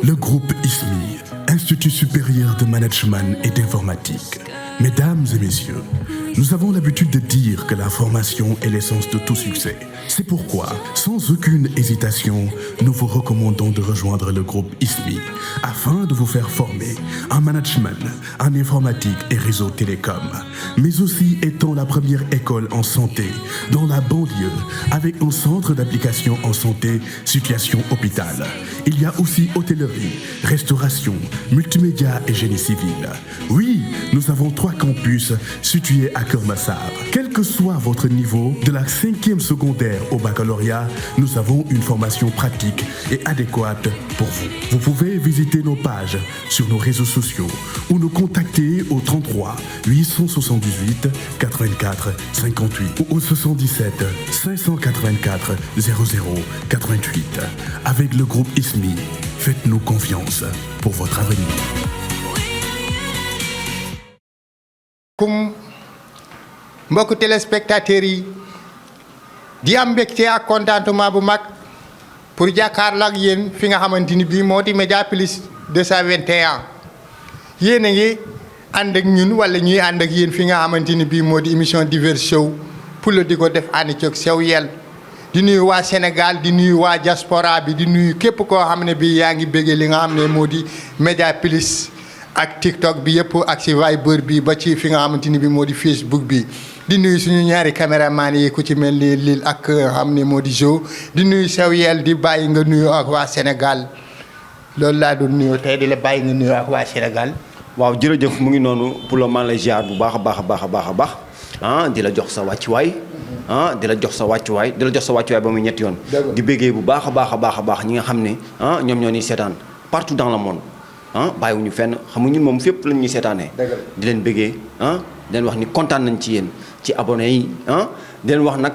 Le groupe ISMI, Institut supérieur de management et d'informatique. Mesdames et messieurs, nous avons l'habitude de dire que la formation est l'essence de tout succès. C'est pourquoi, sans aucune hésitation, nous vous recommandons de rejoindre le groupe ISMI afin de vous faire former en management, en informatique et réseau télécom, mais aussi étant la première école en santé dans la banlieue avec un centre d'application en santé, situation hôpital. Il y a aussi hôtellerie, restauration, multimédia et génie civil. Oui, nous avons 3 campus situés à Keur Massar. Quel que soit votre niveau, de la 5e secondaire au baccalauréat, nous avons une formation pratique et adéquate pour vous. Vous pouvez visiter nos pages sur nos réseaux sociaux ou nous contacter au 33 878 84 58 ou au 77 584 00 88. Avec le groupe ISMI, faites-nous confiance pour votre avenir. kum mbokk téléspectateurs yi di am mbégte ak contentement bu mag pour jàkkaarloo ak yéen fi nga xamante ni bii moo di Mediapolis 221 yéen a ngi ànd ak ñun wala ñuy ànd ak yéen fi nga xamante ni bii moo di émission Divers Show pour la di ko def ànd ci ak sew yel di nuyu waa Sénégal di nuyu waa diaspora bi di nuyu képp koo xam ne bii yaa ngi bëggee li nga xam ne moo di Mediapolis ak TikTok bi yëpp ak ci Viber bi ba ci fi nga xamante ni bi moo di Facebook bi di nuyu suñu ñaari caméraman yi ku ci mel ni Lil ak xam ne moo di Jo di nuyu sew yel di bàyyi nga nuyu ak waa Sénégal loolu laa doon nuyu tey di la bàyyi nga nuyu ak waa Sénégal. waaw jërëjëf mu ngi noonu pour le moment lay ziar bu baax a baax a baax a baax a baax ah di la jox sa wàccuwaay ah di la jox sa wàccuwaay di la jox sa wàccuwaay ba muy ñetti yoon. di béggee bu baax a baax a baax a baax ñi nga xam ne ah ñoom ñoo ni seetaan partout dans le monde. ah bàyyiwuñu fenn xam nga ñun moom fépp lañ ñuy seetaanee. di leen bëggee ah di leen wax ni kontaan nañ ci yéen ci abonné yi ah di leen wax nag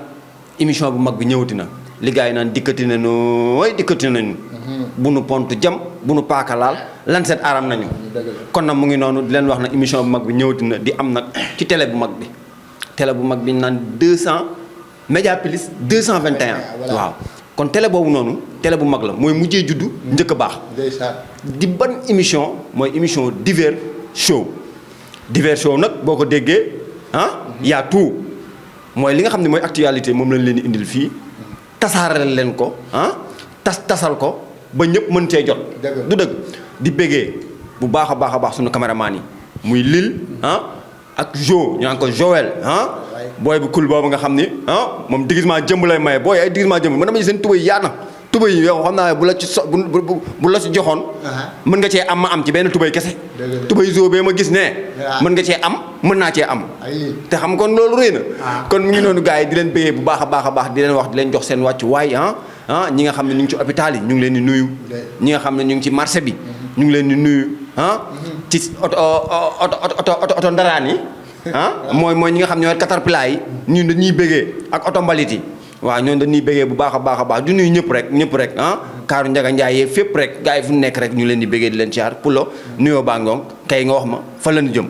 émission bu mag bi ñëwati na li gars yi naan dikkati nañu way dikkati nañu. bu nu pont jam bu nu paaka laal lan seet aram nañu. kon nag mu ngi noonu di leen wax nag émission bu mag bi ñëwati na di am nag ci télé bu mag bi. télé bu mag bi naan 200 Mediapolis 221. waaw. kon télé boobu noonu télé bu mag la mooy mujjee juddu njëkk a baax. di ban émission mooy émission Divers Show. Divers Show nag boo ko déggee ah yaa tout mooy li nga xam ne mooy actualité moom lañ leen di indil fii tasaareel leen ko ah tasal ko ba ñëpp mën cee jot. du dëgg di béggee bu baax a baax a baax suñu caméraman yi muy Lil ah ak Jo ñu naan ko Joël ah. booy bu kul boobu nga xam ni ah moom déguisement jëmb lay maye booy ay déguisement jëmb man dama seen tubay yaa na tubay yi yow xam naa bu la ci bu la ci joxoon mën nga cee am ma am ci benn tubay kese tubay zoo bee ma gis ne mën nga cee am mën naa cee am te xam kon loolu rëy na kon mu ngi noonu gars yi di leen béyee bu baax a baax a baax di leen wax di leen jox seen wàccu waay ah ñi nga xam ne ñu ngi ci hôpital yi ñu ngi leen di nuyu ñi nga xam ne ñu ngi ci marché bi ñu ngi leen di nuyu ah ci oto ndaraan yi ah mooy ñi nga xam ne ñooy caterpillar yi ñun dañuy bëggee ak oto mbalit yi waaw ñoom dañuy bëggee bu baax a baax a baax du nuyu ñëpp rek ah kaaru Njaga Njaay yee fépp rek gars yi fu nekk rek ñu leen di bëggee di leen caar pour lo nuyoo baa ngoong kay nga wax ma fa la ñu jëm.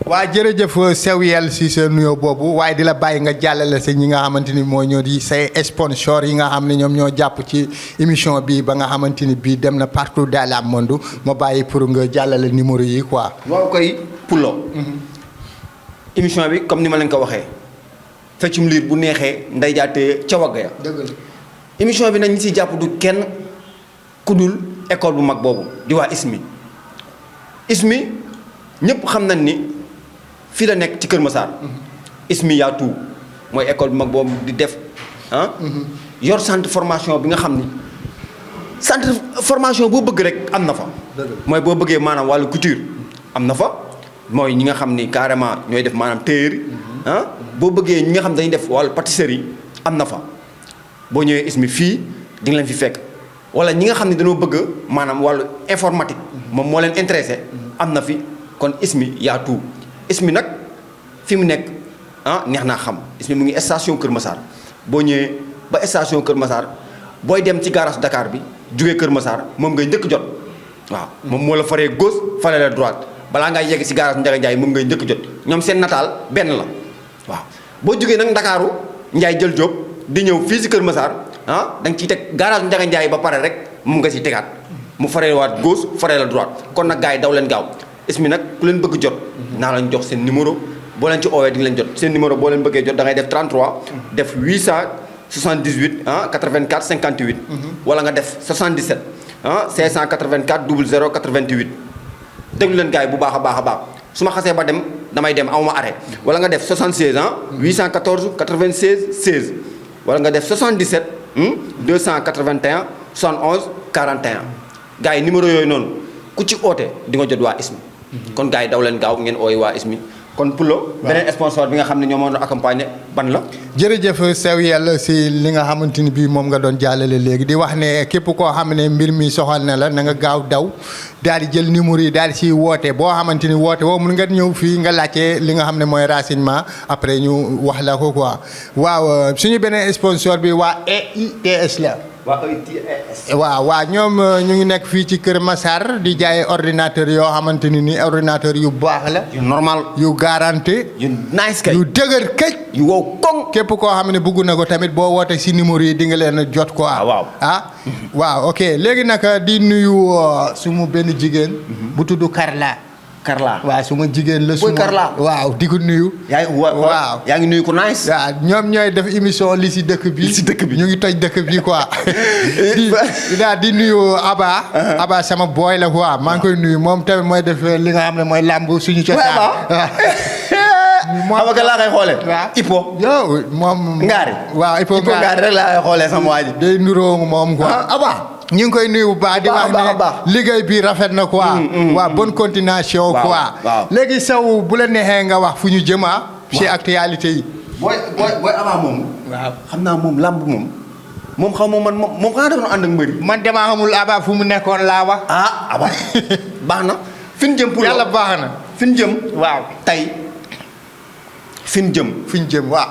waa jërëjëf sew yel si sa nuyoo boobu waaye di la bàyyi nga jàllale sa ñi nga xamante ni mooy ñoo di say sponsor yi nga xam ne ñoom ñoo jàpp ci émission bi ba nga xamante ni bii dem na partout dans le monde ma bàyyi pour nga jàllale numéro yi quoi. waaw koy pour lo émission bi comme ni ma leen ko waxee feccum liir bu neexee nday jaatee ca wagga ya émission bi nag ñi si jàpp du kenn ku dul école bu mag boobu di waa ISMI ñëpp xam nañ ni fii la nekk ci Kër Massar ISMI yaa tout mooy école bu mag boobu di def yor centre formation bi nga xam ni centre formation boo bëgg rek am na fa mooy boo bëggee maanaam wàllu couture am na fa mooy ñi nga xam ni carrément ñooy def maanaam tailleur ah boo bëggee ñi nga xam dañuy def wàllu pâtisserie am na fa boo ñëwee ISMI fii di nga leen fi fekk wala ñi nga xam ne dañoo bëgg maanaam wàllu informatique moom moo leen intéressé am na fi kon ISMI yaa tout ISMI nag fi mu nekk ah neex naa xam ISMI mu ngi station Kër Massar boo ñëwee ba station Kër Massar booy dem ci garage Dakar bi jugee Kër Massar moom ngay njëkk jot waaw moom moo la faree gauche faree la droite balaa ngay yegg si garage Ndiaga Ndiaye moom ngay njëkk jot ñoom seen nataal benn la waaw boo jugee nag Ndakaaru Ndiaye jël Diop di ñëw fii si Kër Massar ah da nga ciy teg garage Ndiaga Ndiaye ba pare rek moom nga siy tegaat mu faree waat gauche faree la droite kon nag gars yi daw leen gaaw ismi nag ku leen bëgg jot naa lañ jox seen numéro boo leen ci oowee di nga leen jot seen numéro boo leen bëggee jot da ngay def 33 def 878 84 58 wala nga def 77 584 00 88 déglu leen gars yi bu baax a baax su ma xasee ba dem damay dem awma arrêt wala nga def 76 814 96 16 wala nga def 77 281 71 41 gars yi numéro yooyu noonu ku ci oote di nga jot waa ISMI kon gars yi daw leen gaaw ngeen ooy waa ISMI kon Pulo beneen sponsor bi nga xam ne ñoo mën a accompagner ban la jërëjëf sew yàlla si li nga xamante ni bii moom nga doon jàllale léegi di wax ne képp koo xam ne mbir mi soxal na la na nga gaaw daw daal di jël numéro yi daal di si woote boo xamante ni woote woo mun nga ñëw fii nga laajte li nga xam ne mooy renseignement après ñu wax la ko quoi waaw suñu beneen sponsor bi waa EITS la waaw ñoom ñu ngi nekk fii ci Kër Massar di jaay ordinateur yoo xamante ni ordinateur yu baax la yu normal yu garanti yu nice kay yu dëgër këj yu wow koŋ képp koo xam ne bëgg na ko tamit boo wootee si numéro yi di nga leen jot quoi waaw ok léegi nag di nuyu sumu benn jigéen bu tudd Karla waaw suma jigéen la suma Karla waaw di ko nuyu waaw yaa ngi nuyu ko nice waaw ñoom ñooy def émission li si dëkk bi ñu ngi toj dëkk bi quoi di nuyu Aba sama boy la quoi maa ngi koy nuyu moom tamit mooy def li nga xam ne mooy làmb suñu cosaan xam nga laa koy xoolee. waaw Ipo. yow moom. Ngaari. waaw Ipo Ngaari rek laa koy xoolee sama waa ji. day nuroo moom quoi. Aba. ñu ngi koy nuyu bu baax di wax ne liggéey bi rafet na quoi. waaw bonne continuation quoi. léegi Sow bu la neexee nga wax fu ñu jëm ci actualité yi. booy Aba moom. waaw xam naa moom làmb moom xaw ma man moom xanaa dafa ànd ak mbëri. man damaa xamul Aba fu mu nekkoon laa wax. Aba baax na. fi ñu jëm pour yàlla baax na. fi ñu jëm. waaw tey fi ñu jëm. waaw.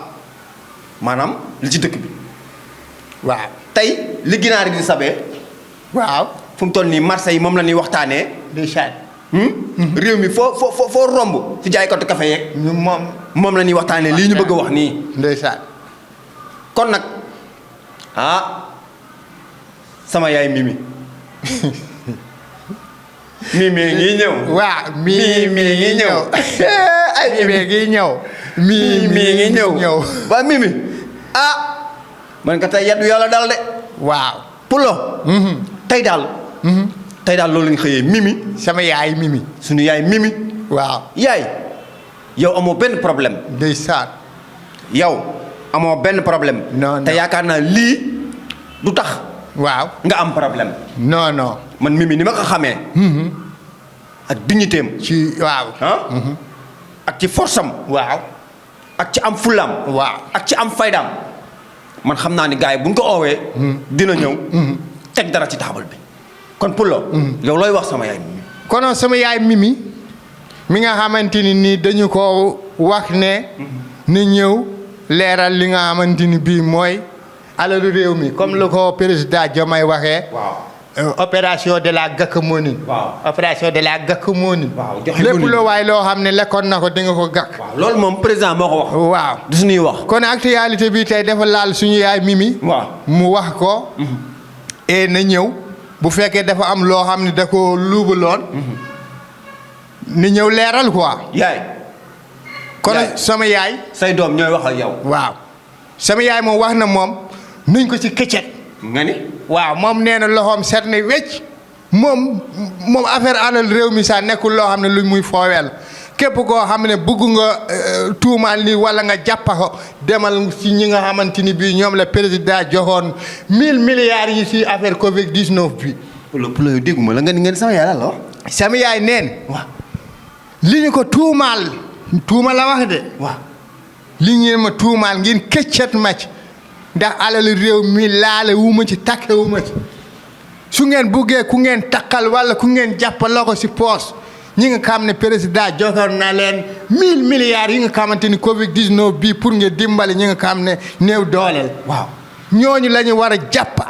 maanaam li ci dëkk bi. waaw tey li ginaar yi di sabee. waaw fu mu toll nii marché yi moom la ñuy waxtaanee. ndeysaan. réew mi foo romb ci jaaykatu café yeeg. ñu moom la ñuy waxtaanee lii ñu bëgg a wax nii. ndeysaan. kon nag sama yaay Mimi. Mimi ngi ñëw. waaw Mimi ngi ñëw. ay Mimi ngi ñëw. Mimi ngi ñëw. ba Mimi. man ka tey yaddu yàlla dal de. waaw. Pulo. tey daal. tey daal loolu lañ xëyee Mimi. sama yaay Mimi. suñu yaay Mimi. waaw. yaay. yow amoo benn problème. ndeysaan. yow amoo benn problème. non te yaakaar naa lii du tax. waaw nga am problème. non. man Mimi ni ma ko xamee. ak dignité am. ci waaw. ak ci force am. waaw. ak ci am fullaam. waaw ak ci am faydaam. man xam naa ni gars yi bu ñu ko oowee. dina ñëw. teg dara ci taabal bi. kon Pulo. yow looy wax sama yaay Mimi. konoon sama yaay Mimi. mi nga xamante ni nii dañu ko wax ne. ni ñëw leeral li nga xamante ni bii mooy. alalu réew mi comme lu ko président Diomaye waxee. waaw. opération de la gàkk-moonin. waaw opération de la gàkk-moonin. waaw joxe lépp loo waay loo xam ne lekkoon na ko di nga ko gàkk. waaw loolu moom président moo ko wax. waaw du suñuy wax. kon actualité bi tey dafa laal suñu yaay Mimi. waaw mu wax ko. et na ñëw bu fekkee dafa am loo xam ne da ko luubaloon. ni ñëw leeral quoi. yaay. kon sama yaay. say doom ñooy wax ak yow. waaw sama yaay moom wax na moom nuñ ko ci këccet. nga ni. waaw moom nee na loxoom set na wecc moom affaire alal réew mi sax nekkul loo xam ne lu muy fooweel képp koo xam ne bëgg nga tuumaal ni wala nga jàppa ko demal ci ñi nga xamante ni bii ñoom la président joxoon 1000 milliards yi ci affaire Covid 19 bi. Pulo yow dégguma la nga ni sama yaay la wax. sama yaay neen. waaw li ñu ko tuumaal la wax de. waaw li ngeen ma tuumaal ngeen këccet ma ci ndax alal réew mi laale wu ma ci takke wu ma ci su ngeen buggee ku ngeen takkal wala ku ngeen jàppaloo ko si poos ñi nga xam ne président joxoon na leen 1000 milliards yi nga xamante ni Covid 19 bii pour nga dimbali ñi nga xam ne néew dooleel. waaw ñooñu la ñu war a jàppa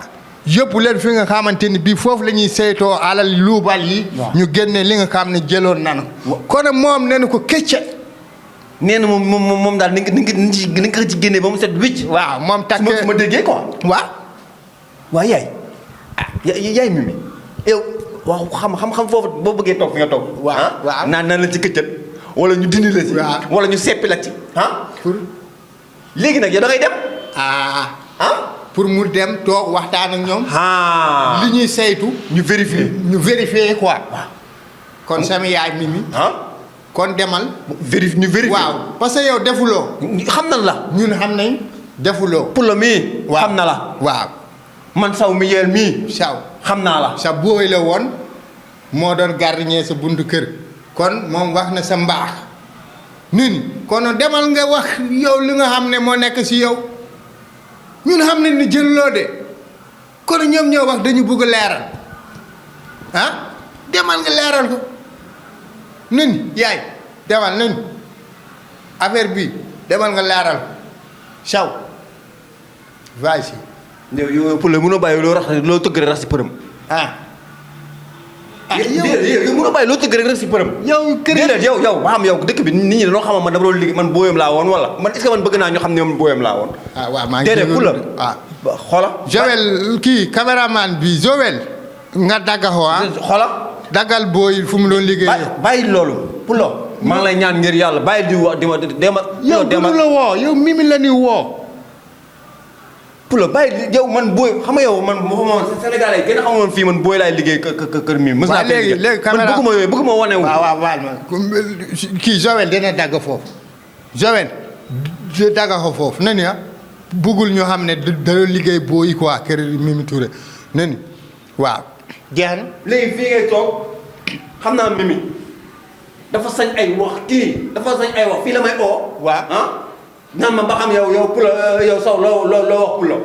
yëpp leen fi nga xamante ni bii foofu la ñuy saytoo alal luubal yi. ñu génne li nga xam ne jëloon nanu kon moom nee na ko këcce. nee na moom daal ni nga ko ci génnee ba mu set wicc. waaw moom takk su ma déggee quoi. waaw. waaw yaay. yaay Mimi. yow waaw xam foofu boo bëggee toog fi nga toog. waaw naan la ci këccët wala ñu dindi la ci. wala ñu seppi la ci pour léegi nag yow da ngay dem. pour mu dem toog waxtaan ak ñoom. li ñuy saytu. ñu vérifier quoi. kon sama yaay Mimi. kon demal. ñu vérifier. waaw parce que yow defuloo. xam na la. ñun xam nañ defuloo. Pulo mii. xam na la. waaw. man saw mi yeel mii. saw xam naa la. sa booy la woon moo doon gardien sa buntu kër. kon moom wax na sa mbaax. nun kon demal nga wax yow li nga xam ne moo nekk si yow. ñun xam nañ ni jëluloo de. kon ñoom ñoo wax dañu bëgg leeral. demal nga leeral ko. nun yaay demal nun affaire bi demal nga leeral ko. saw vas-y. yow Pulo mënoo bàyyi loo tëgg rek rax si përëm. yow mënoo bàyyi loo tëgg rek rax si përëm. yow kër déedéet yow ba xam yow dëkk bi nit ñi dañoo xamal man dama doon liggéey man booyam laa woon wala man est-ce que man bëgg naa ñu xam ne man booyam laa woon. waaw maa ngi déedéet Pulo xoola. Joël kii caméraman bi Joël. nga daggaxoo xoola. daggal booy fu mu doon liggéeyee. bàyyi loolu Pulo. maa ngi lay ñaan ngir yàlla bàyyi di wax di ma. yow du la woo yow Mimi la ni woo. Pulo bàyyi yow man booy xam nga yow man Sénégalais yi gën a xamoon fii man booy laay liggéey kër Mimi. mës naa léegi caméra man bëgguma wane wu. waaw kii Joël dina dagg foofu. Joël di dagg ko foofu na ni bëggul ñu xam ne da liggéey booy quoi kër Mimi Touré na ni waaw. jeex na léegi fii ngay toog xam naa Mimi dafa sañ ay wax fii la may oo. waaw naan ma ba xam yow Pulo yow Sow loo wax Pulo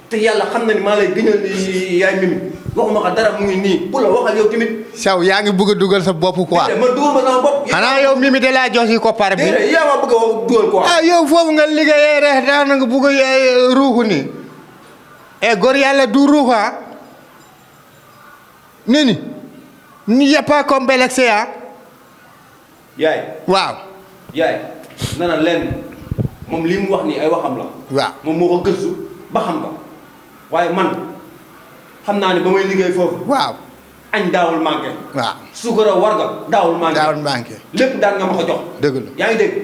te yàlla xam na ni maa lay gënal ni yaay Mimi waxuma ko dara mu ngi nii Pulo waxal yow tamit. Sow yaa ngi bëgg a dugal sa bopp quoi. man dugal ma sama bopp. xanaa yow Mimi de laa jox si koppar bi. déedéet yaa ma bëgg a dugal quoi. yow foofu nga liggéeyee rek daanaka nga bëgg a ruuxu nii. góor yàlla du ruuxu nini il n'y a pas complexe yaay. waaw. yaay nana lenn moom li mu wax nii ay waxam la. waaw moom moo ko gëstu ba xam ko waaye man xam naa ne ba may liggéey foofu. waaw. añ daawul manqué. waaw. suukara warga daawul manqué. lépp daan nga ma ko jox. dëgg la yaa ngi dégg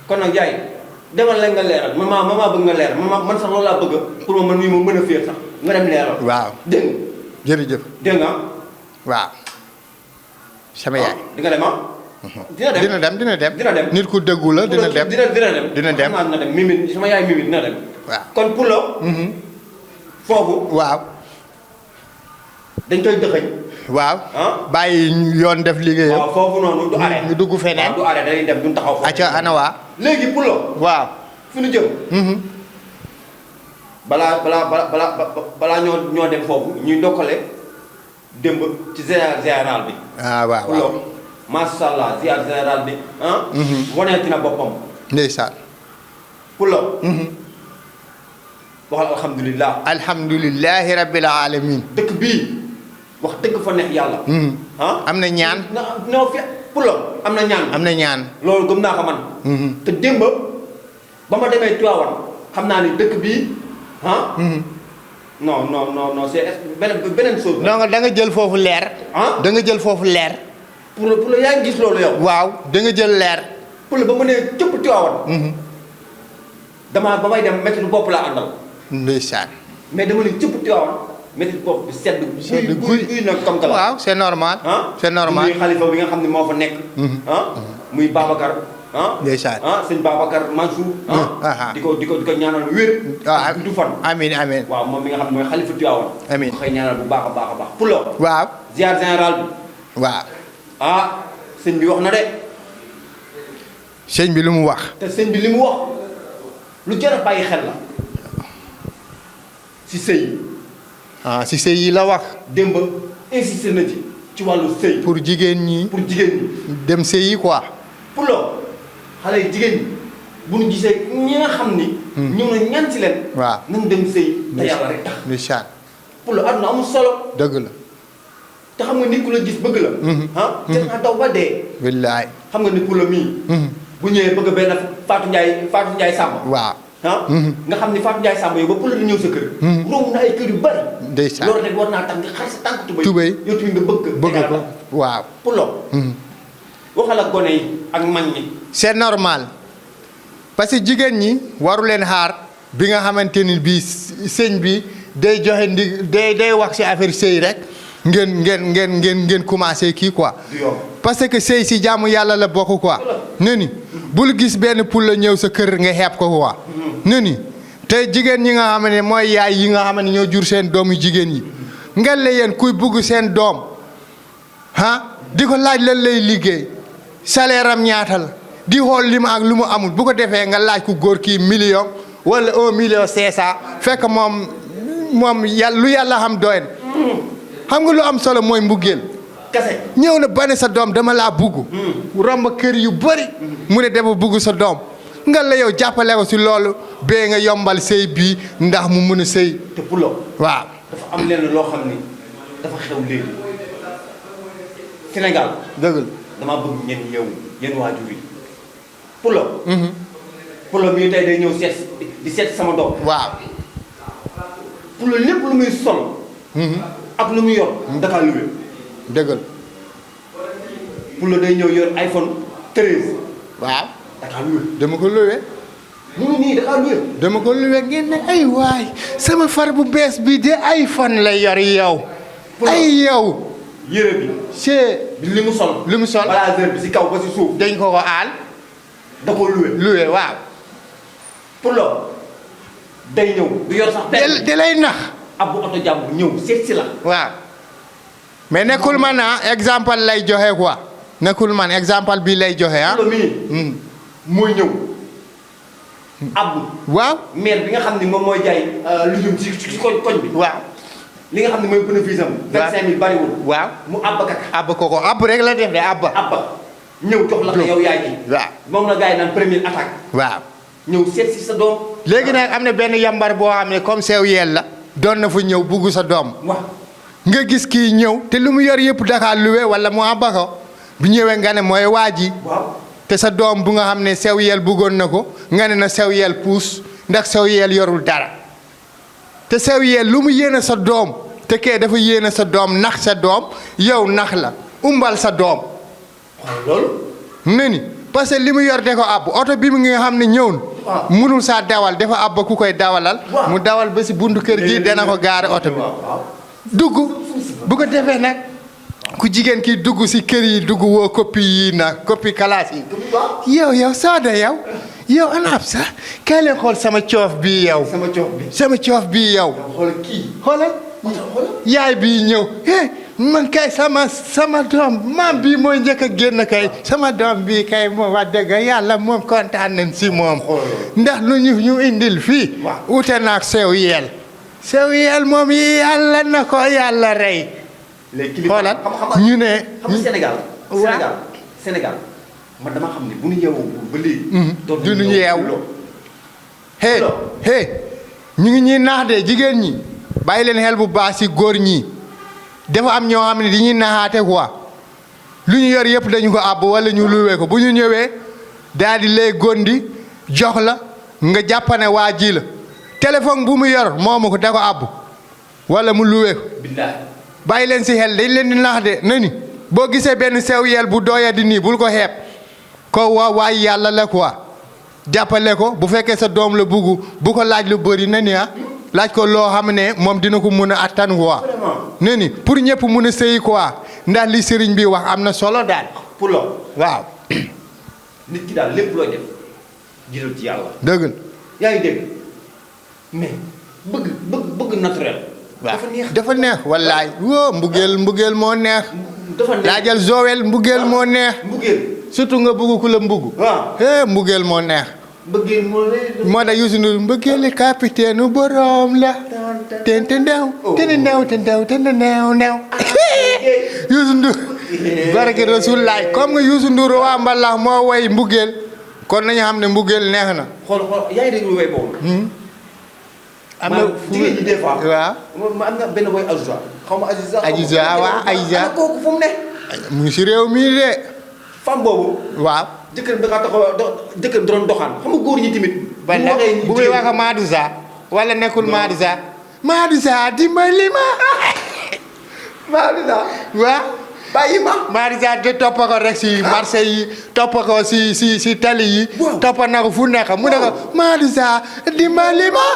kon nag yaay demal leen nga leeral man maa bëgg nga leeral man sax loolu laa bëgg pour man mii ma mën a féer sax nga dem leeral. waaw dégg nga. jërëjëf. dégg nga. waaw. sama yaay. di nga dem dina dem. nit ku dëggu la dina dem. dina dem xam naa dina dem Mimi sama yaay Mimi dina dem. waaw kon Pulo. foofu. waaw. dañ koy dëxëñ. waaw. bàyyi yoon def liggéeyam. waaw foofu noonu du arrêt. ñu dugg feneen. du arrêt dañuy dem duñ taxaw foofu. acca ana waa. léegi Pulo. waaw. fi ñu jëm. balaa ñoo dem foofu ñuy ndokkale démb ci général bi. waaw. Pulo macha allah ziar général bi waneeti na boppam. ndeysaan. Pulo. waxal alhamdulilah. alhamdulilahi rabbil alamin. dëkk bii wax dëgg fa neex yàlla. am na ñaan. non fi Pulo am na ñaan. am na ñaan. loolu gëm naa ko man. te démb ba ma demee Tivaouane xam naa ni dëkk bii non c'est beneen chose. donc da nga jël foofu leer. da nga jël foofu leer. Pulo yaa ngi gis loolu yow. waaw da nga jël leer. Pulo ba ma nee cëpp Tivaouane. ba may dem métti bopp laa àndal. ndeysaan. mais dama ne cëpp Tivaouane métti bopp bi sedd. guy nag comme que la. waaw c'est normal. c'est normal muy xalifa bi nga xam ne moo fa nekk. muy Babacar. ndeysaan. sëñ Babacar Mansour. di ko ñaanal wér. waaw du fan. amiin. waaw moom mi nga xam ne mooy xalifa Tivaouane. amiin ko koy ñaanal bu baax a baax. Pulo. waaw. ziar général bi. waaw. sëñ bi wax na de. sëñ bi lu mu wax. te sëñ bi li mu wax lu jar a bàyyi xel la. si sëy. si sëy yi la wax. démb insisté na ci wàllu sëy. pour jigéen ñi. dem sëy yi quoi. Pulo xale yi jigéen ñi bu ñu gisee ñi nga xam ni. ñëw na ñaan si leen. waaw nañ dem sëy te yàlla rek tax. ndeysaan. Pulo àdduna amul solo. dëgg la. te xam nga nit ku la gis bëgg la. te nga daw ba dee. wallaay. xam nga ni Pulo mii. bu ñëwee bëgg benn Fatou Ndiaye Samba. waaw. nga xam ni Fatou Ndiaye Samba yow ba Pulo di ñëw sa kër. romb na ay kër yu bari. ndeysaan loolu rek war naa tax nga xar sa tànk tubéy yow tamit nga bëgg ko waaw. Pulo. waxal ak gone yi ak mag ñi. c'est normal parce que jigéen ñi waru leen xaar bi nga xamante ni bii sëñ bi day joxe day wax ci affaire sëy rek ngeen commencé kii quoi. parce que sëy si jaamu yàlla la bokk quoi. ne ni bul gis benn pour la ñëw sa kër nga xeeb ko quoi. ne ni te jigéen ñi nga xam ne mooy yaay yi nga xam ne ñoo jur seen doomu jigéen yi ngeen la yéen kuy bugg seen doom di ko laaj lan lay liggéey salaire am ñaata la di xool li mu ak lu mu amul bu ko defee nga laaj ku góor kii million wala 1,5 million fekk moom yàlla lu yàlla xam doyen xam nga lu am solo mooy mbugeel kase ñëw na ba ne sa doom dama laa bugg romb kër yu bëri mu ne dafa bugg sa doom nga la yow jàppale ko si loolu bee nga yombal sëy bii ndax mu mun a sëy te Pulo waaw dafa am lenn loo xam ni dafa xew léegi Sénégal dëgg damaa bëgg ngeen yeewu yéen waajur yi Pulo mii tey day ñëw seet sama doom waaw Pulo lépp lu muy sol ak lu muy yor dafa luwe dëggal Pulo day ñëw yor iPhone 13 waaw dafa luwe dama ko luwe mu ngi nii dafa luwe dama ko luwe ngeen ne ay waay sama far bu bees bi de iPhone lay yor yow ay yow yére bi c'est li mu sol blazer bi si kaw ba si suuf dañ ko aal da ko luwe waaw Pulo day ñëw du yor sax benn da lay nax ab oto jàmbur ñëw seet si la waaw mais nekkul man exemple lay joxe quoi nekkul man exemple bi lay joxe Pulo mii mooy ñëw ab waaw maire bi nga xam ni moom mooy jaay lu jëm ci koñ bi waaw li nga xam ne mooy bénéfice am 25000 bariwul waaw mu abba kaka abba ko rek la def de abba ñëw jox la ko yow yaay ji waaw moom la gars yi naan première attaque waaw ñëw seet si sa doom léegi nag am na benn yambar boo xam ne comme sew yel la doon na fa ñëw bugg sa doom waaw nga gis kii ñëw te lu mu yor yëpp Dakar luwe wala mu abba ko bu ñëwee nga ne mooy waa ji waaw te sa doom bu nga xam ne sew yel buggoon na ko nga ne na sew yel puus ndax sew yel yorul dara te sew yel lu mu yéene sa doom te kee dafa yéene sa doom nax sa doom yow nax la umbal sa doom loolu ne ni parce que li mu yor de ko àbb oto bi mu nga xam ne ñëw na munul saa dawal dafa àbb ku koy dawalal mu dawal ba si buntu kër gi dana ko gaare oto bi dugg bu ko defee nag ku jigéen ki dugg si kër yi dugg woo copie yi nag copie classe yi yow Soda yow anaab sax kay leen xool sama coof bii yow sama coof bii yow xoolal yaay bii ñëw man kay sama doom maam bii mooy njëkk a génn kay sama doom bii kay moom wax dëgg yàlla moom kontaan nañ si moom ndax lu ñu indil fii ute naag sew yel moom yi yàlla na ko yàlla rey xoolal ñu ne Sénégal man dama xam ne bu ñu yeewoo ba léegi du ñu yeew ñu ngi ñuy naax de jigéen ñi bàyyi leen xel bu baax si góor ñi dafa am ñoo xam ne dañuy naxaate quoi lu ñu yor yëpp dañu ko àbb wala ñu luwee ko bu ñu ñëwee daal di lay gondi jox la nga jàppane waa ji la téléphone bu mu yor moomu ko da ko àbb wala mu luwee ko bàyyi leen si xel dañ leen di nax de na ni boo gisee benn sew yel bu dooya di nii bul ko xeeb ko waay yàlla la quoi jàppale ko bu fekkee sa doom la bugg bu ko laaj lu bëri na ni laaj ko loo xam ne moom dina ko mun a attan quoi ne ni pour ñëpp mun a sëyi quoi ndax li sëriñ bi wax am na solo daal pour lo waaw nit ki daal lépp looy def jiital ci yàlla dëgg yaa ngi dégg mais bëgg naturel dafa neex wallaay woo mbugeel moo neex dafa neex laajal Joël mbugeel moo neex surtout nga bëgg ku la mbugg mbugeel moo neex mbëggeel moo tax Youssou Ndour mbëggeeli capitaine u borom la te ndew Youssou Ndour barke Rasulaay comme nga Youssou Ndour waa mbalax moo way mbëggeel kon nañu xam ne mbëggeel neex na xool yaa ngi dégg lu way boobu am na jigéen ñi des fois waaw ma am na benn boy Aziza xaw ma Aziza waaw Aziza kooku fu mu ne mu ngi si réew mii de femme boobu waaw jëkkër da kaa taxaw jëkkër doon doxaan xam nga góor ñi tamit bala bu muy wax Madouza wala nekkul Madouza. Madouza dimbali ma. Madouza. waaw. bàyyi ma. Madouza de topp ko rek si marché yi topp ko si tali yi. waaw topp na ko fu nekk mu ne ko Madouza dimbali ma.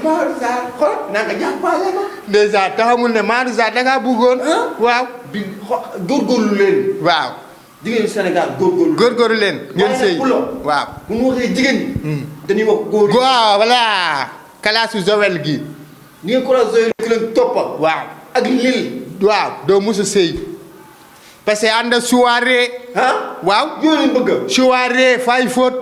Madouza xool naa nga jàppale ma. dèjà taxamul ne Madouza da ngaa bëggoon. waaw. bi góorgóorlu leen. waaw. jigéen Sénégal góorgóorlu. góorgóorlu leen. ngeen sëy waaw. bu ñu waxee jigéen ñi. dañuy wax góor yi. waaw voilà. kalaasu Joël gi. ni nga ko la Joël ki leen toppa. waaw. ak lil. waaw doo musu sëy. parce que ànd soirée. waaw. yooyu lañ bëgg. soirée fay fóot.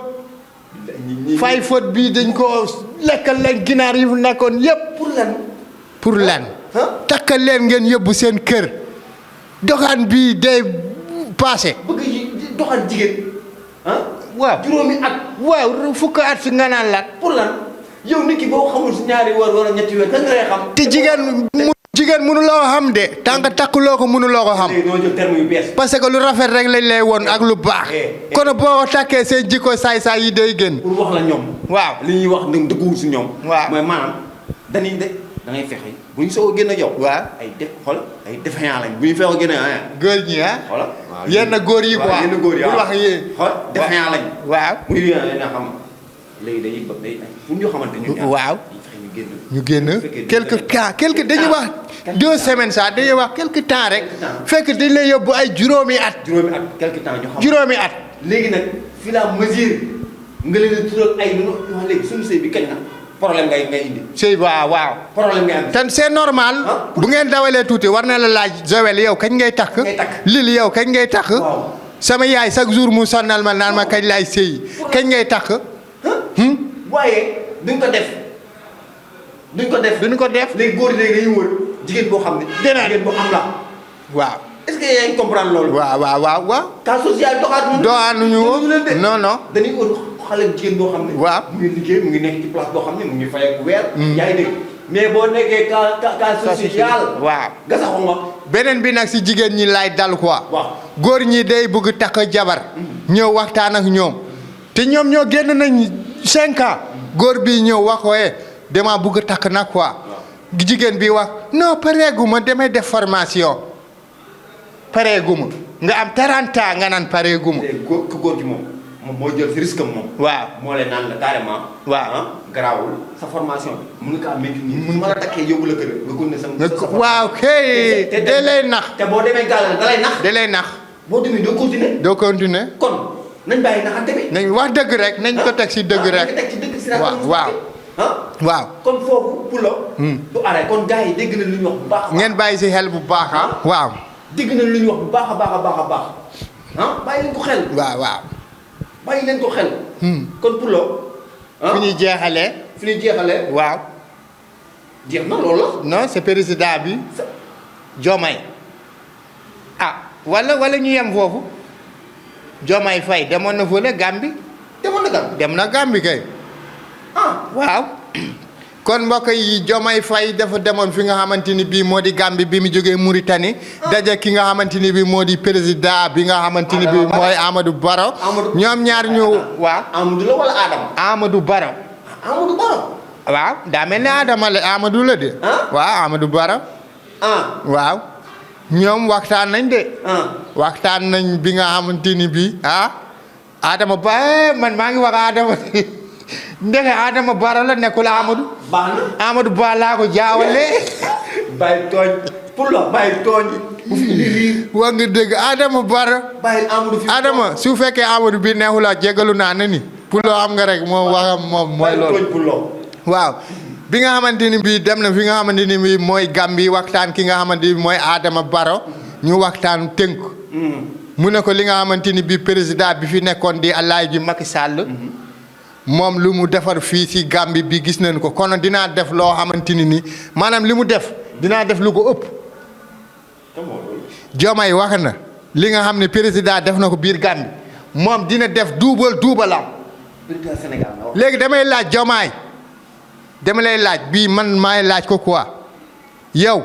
fay fóot bii dañ ko lekkal leen ginaar yi fu nekkoon yépp. pour lan. pour lan. takkal leen ngeen yóbbu seen kër. doxaan bii day passé. bëgg yi doxal jigéen. waaw juróomi at. waaw fukk at si nga naan la. pour lan yow nit ki boo xamul si ñaari weer wala ñetti weer kan ngay xam. te jigéen mënuloo xam de. tant que takkuloo ko mënuloo ko xam. léegi doo jël terme yu bees. parce que lu rafet rek lañ lay woon ak lu baax. kon boo takkee seen jikko saay-saay yi day génn. pour wax la ñoom. waaw li ñuy wax ne dëgguwul si ñoom. waaw mooy maanaam dañuy de da ngay fexe bu ñu soog a génn ak yow. waaw ay def xool ay défaillant lañ bu ñu fexe génn góor ñi xoolal yenn góor yi quoi yenn góor yi bul wax yéen. xool défaillant lañ. waaw bu ñu yéen a xam léegi dañuy bëgg day pour ñu xamante ñu ñaar. waaw ñu génn fekkee quelques cas dañuy wax 2 semaines sax dañuy wax quelque temps rek. fekk dañ lay yóbbu ay juróomi at. juróomi at quelque temps ñu xam. juróomi at. léegi nag fi la mesure nga leen di tural ay lu wax léegi suñu sëy bi kañ na problème ngay indi. sëy waaw. problème ngay am. te c'est normal. bu ngeen dawalee tuuti war na la laaj Joël yow kañ ngay takk. Lil yow kañ ngay takk. sama yaay chaque jour mu sonnal ma naan ma kañ laay sëy kañ ngay takk. waaye duñ ko def. duñ ko def. léegi góor yi léegi dañuy wër jigéen boo xam ne. jigéen boo am la. waaw. est-ce que yaa ngi comprendre loolu. waaw. cas social doxaanuñu ko non non. dañuy wër xale jigéen boo xam ne. waaw mu ngi liggéey mu ngi nekk ci place boo xam ne mu ngi fay ak weer. yaa ngi dégg mais boo nekkee cas social. waaw gasaxu nga. beneen bi nag si jigéen ñi laay dal quoi. waaw góor ñi day bëgg takk jabar. ñëw waxtaan ak ñoom. te ñoom ñoo génn nañ 5 ans. góor bi ñëw wax ko dama bëgg takk nag quoi. jigéen bi wax non pareeguma damay def formation. pareeguma nga am 30 ans nga naan pareeguma. léegi góor gi moom moo jël si risque am moom. waaw moo leen naan la carrément. waaw garaawul sa formation bi mun nga kaa métti nii. mun ma la takkee yóbbu la kër nga ko ne sa. waaw kay da lay nax. te boo demee gàll da lay nax. da lay nax. boo demee doo continuer. doo continuer. kon nañ bàyyi naxante bi. nañ wax dëgg rek nañ ko teg si dëgg rek. teg ci dëgg si waaw. waaw. kon foofu pour la. du arrêt kon gars yi dégg nañ lu ñu wax bu baax. ngeen bàyyi si xel bu baax waaw. dégg nañ lu ñu wax bu baax a baax. bàyyi leen ko xel. waaw. bàyyi leen ko xel. kon pour la. fi ñuy jeexalee. waaw. jeex na loolu la. non c'est président bi. Diomaye. wala ñu yem foofu. Diomaye Faye demoon na fële Gambie. dem na Gambie kay. waaw. kon mbokk yi Diomaye Faye dafa demoon fi nga xamante ni bii moo di Gambie bi mu jógee Mauritanie. daje ki nga xamante ni bii moo di président bi nga xamante ni bii mooy Amadou Barrow. ñoom ñaar ñu. waaw Amadou la wala Adama. Amadou Barrow. waaw daa mel ni Adama la Amadou la de. waaw Amadou Barrow. waaw. ñoom waxtaan nañ de. waxtaan nañ bi nga xamante ni bii Adama Ba man maa ngi wax Adama. ndeke Adama Barrow la nekkul Amadou. baax na Amadou Ba laa ko jaawale. bàyyi tooñ pour la bàyyi tooñ. bu fi indi lii. wax nga dëgg Adama Barrow. bàyyi Amadou fi Adama su fekkee Amadou bi neexul a jégalu naa ne ni. pour loo xam nga rek moom waxam moom mooy loolu. bàyyi tooñ pour loo. waaw bi nga xamante ni bii dem na fi nga xamante ni bii mooy Gambie waxtaan ki nga xamante ni mooy Adama Barrow. ñu waxtaan tënk. mu ne ko li nga xamante ni bii président bi fi nekkoon di Alaaji Macky Sall. moom lu mu defar fii ci Gambie bi gis nañu ko kon dinaa def loo xamante ni nii maanaam li mu def dinaa def lu ko ëpp. Diomaye wax na li nga xam ne président def na ko biir Gambie moom dina def duubalam. léegi damay laaj Diomaye dama lay laaj bii man maay laaj ko quoi yow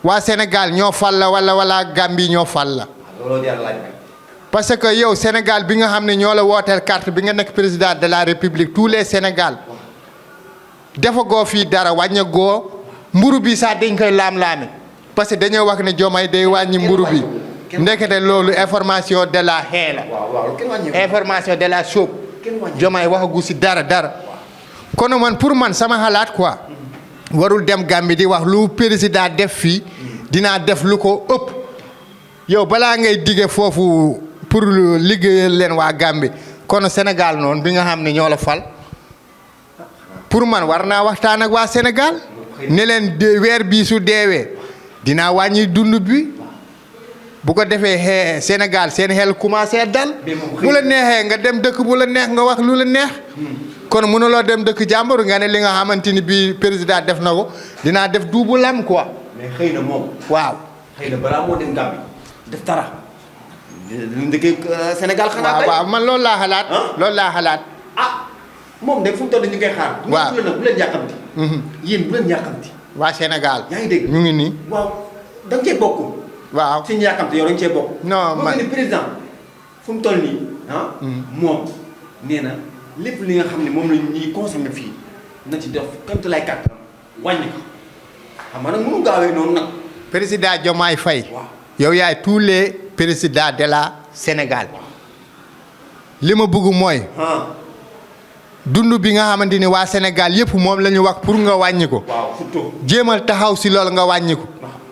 waa Sénégal ñoo fal la wala Gambie ñoo fal la. looloo jar laaj nag. parce que yow Sénégal bi nga xam ne ñoo la wooteel carte bi nga nekk président de la République tous les Sénégal defagoo fii dara wàññagoo mburu bi sax dañ koy laam-laame parce que dañoo wax ne Diomaye day wàññi mburu bi ndekete loolu information de la xee la information de la sóob Diomaye waxagu si dara kon man pour man sama xalaat quoi warul dem Gambie di wax lu président def fii dinaa def lu ko ëpp yow balaa ngay dige foofu pour liggéeyal leen waa Gambie kon Sénégal noonu bi nga xam ne ñoo la fal pour man war naa waxtaan ak waa Sénégal ne leen weer bii su deewee dinaa wàññi dund bi bu ko defee Sénégal seen xel commencé dal bu la neexee nga dem dëkk bu la neex nga wax lu la neex kon mënuloo dem dëkk jàmbur nga ne li nga xamante ni bii président def na ko dinaa def duubu lam quoi. mais xëy na moom. waaw xëy na balaa moo dem Gambie def dara. lu ndëkkee Sénégal xanaa. waaw man loolu laa xalaat. loolu laa xalaat. moom de fu mu toll ñu koy xaar. waaw bu leen yàqamti. yéen bu leen yàqamti. waa Sénégal. yaa ngi dégg ñu ngi nii. waaw da nga cee bokk. waaw suñu yàqamti yow da nga cee bokk. non man ni président fu mu toll nii moom nee na lépp li nga xam ne moom la ñuy consommé fii na ci def comme te lay kàttan wàññi ko xam nga nag mënu gaawee noonu nag. président Diomaye Faye. waaw yow yaay tous les présidents de la Sénégal. li ma bëgg mooy. dund bi nga xamante ni waa Sénégal yëpp moom la ñu wax pour nga wàññi ko. waaw surtout. jéemal taxaw si loolu nga wàññi ko.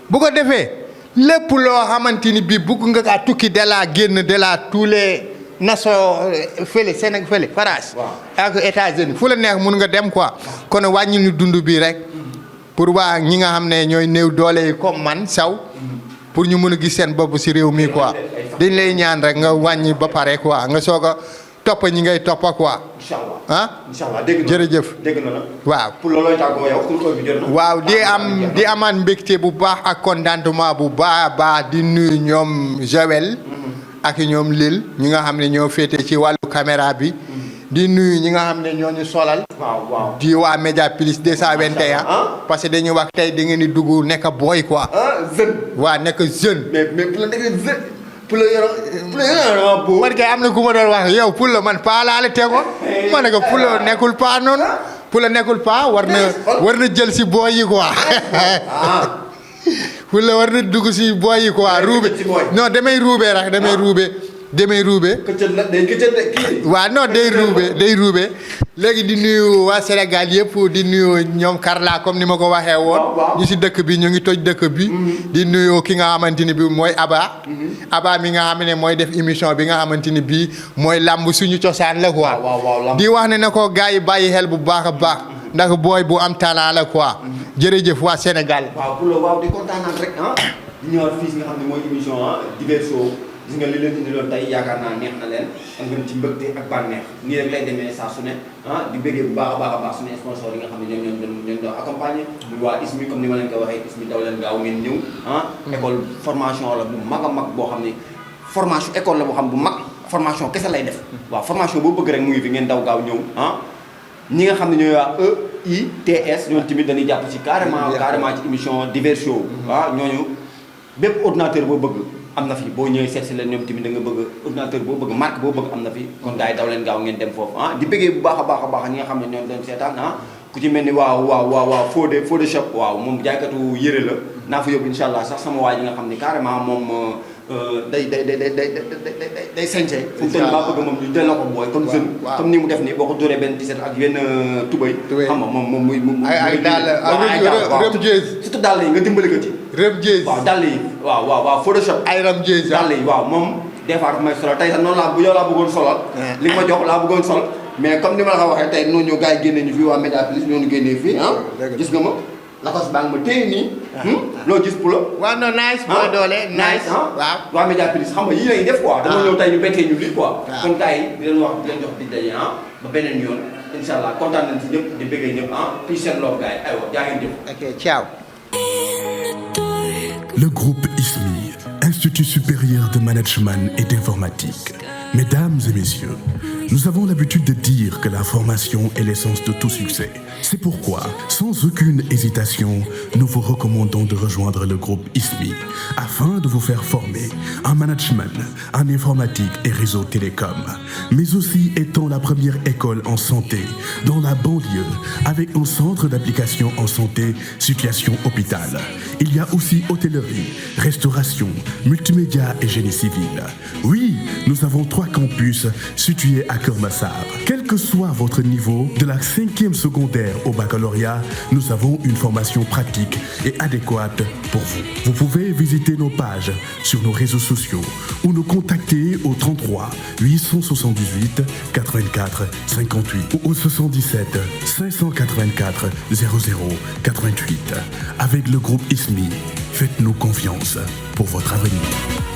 bu ko defee lépp loo xamante ni bii bëgg nga kaa tukki de la génn de la tous les nations fële Sénégal fële France. ak États-Unis fu la neex mun nga dem quoi. kon wàññi ñu dund bi rek. pour waa ñi nga xam ne ñooy néew doole yi comme man saw pour ñu mun a gis seen bopp si réew mi quoi. dañ lay ñaan rek nga wàññi ba pare quoi nga soog a topp ñi ngay toppa quoi. incha allah ah. incha allah dégg na jërëjëf. dégg na la. waaw pour looloo tàggoo yow pour bi jot na. waaw di amaat mbégte bu baax ak contentement bu baax a baax di nuyu ñoom Joël. ak ñoom Lille ñi nga xam ne ñoo féete ci wàllu caméra bi. di nuyu ñi nga xam ne ñoo ñu solal. waaw waaw di waa Média Plus 221. parce que dañuy wax tey da ngeen di dugg nekk boy quoi. jeune. waa nekk jeune. mais pour la nekkee jeune. pour la yoroon man kay am na ku ma doon wax yow pour la man paa laa la tegoon. ma ne ko pour la nekkul paa noonu. pour la nekkul paa war na jël si booy yi quoi. pour la war na dugg si booy yi quoi ruube. non damay ruube rek damay ruube. këccëg la day këccëg de kii. waaw non day ruube léegi di nuyu waa Sénégal yëpp di nuyu ñoom Karla comme ni ma ko waxee woon. ñu si dëkk bi ñu ngi toj dëkk bi. di nuyu ki nga xamante ni bii mooy Aba. Aba mi nga xam ne mooy def émission bi nga xamante ni bii mooy làmb suñu cosaan la quoi. di wax ne na ko gars yi bàyyi xel bu baax a baax. ndax booy bu am talent la quoi. jërëjëf waa Sénégal. waaw pour le waaw di kontaan rek di ñëwaat fii nga xam ne mooy émission Diverso. gis nga li leen indiloon tey yaakaar naa neex na leen am ngeen ci mbëgte ak bànneex nii rek lay demee saa su ne di bëggee bu baax a baax suñu sponsor yi nga xam ne ñoom doon accompagner muy waa ISMI comme ni ma leen ko waxee ISMI daw leen gaaw ngeen ñëw école formation la bu mag a mag boo xam ne formation école la boo xam bu mag formation kese lay def waaw formation boo bëgg rek mu ngi fi ngeen daw gaaw ñëw ñi nga xam ne ñooy waa EITS ñoom tamit dañuy jàpp ci carrément ci émission Diverso ñooñu bépp ordinateur boo bëgg am na fi boo ñëwee seet si leen ñoom tamit da nga bëgg ordinateur boo bëgg marque boo bëgg am na fi kon gars yi daw leen gaaw ngeen dem foofu di bëggee bu baax a baax ñi nga xam ne ñoom doon seetaan ku ci mel ni waaw Fodé shop waaw moom jaaykatu yëre la naa fa yóbbu incha allah sax sama waa ji nga xam ne carrément moom day sañse fu mu toll maa bëgg moom ñu delloo ko booy comme jeune comme ni mu def nii boo ko dóoree benn tiset ak yenn tubay xam nga moom muy ay daal rëm jeez surtout dàll yi nga dimbali ko ci rëm jeez waaw dàll yi waaw Photoshop ay rëm jeez dàll yi waaw moom des fois daf may solal tey sax noonu yow laa bëggoon solal li nga ma jox laa bëggoon sol mais comme ni ma la ko waxee tey noonu ñoo gars yi génne ñu fii waa Média Plus ñoo ñu génnee fii gis nga ma lakos baa ngi ma téye nii loo gis pour la waaw non nice boo doole nice waaw waa Média Plus xam nga yii lañuy def quoi dama ñëw tey ñu bettee ñu lii quoi kon gars yi di leen wax di leen jox di daje ba beneen yoon incha allah kontaan nañ si ñëpp di bëggee ñëpp puis seen loo gars yi aywa jaa ngeen jëf ok ciao. Le groupe ISMI, Institut supérieur de management et d'informatique. Mesdames et messieurs, Nous avons l'habitude de dire que la formation est l'essence de tout succès. C'est pourquoi, sans aucune hésitation, nous vous recommandons de rejoindre le groupe ISMI afin de vous faire former en management, en informatique et réseau télécom, mais aussi étant la première école en santé dans la banlieue avec un centre d'application en santé, situation hôpital. Il y a aussi hôtellerie, restauration, multimédia et génie civil. Oui, nous avons 3 campus situés à Keur Massar. Quel que soit votre niveau, de la 5e secondaire au baccalauréat, nous avons une formation pratique et adéquate pour vous. Vous pouvez visiter nos pages sur nos réseaux sociaux ou nous contacter au 33 878 84 58 ou au 77 584 00 88. Avec le groupe ISMI, faites-nous confiance pour votre avenir.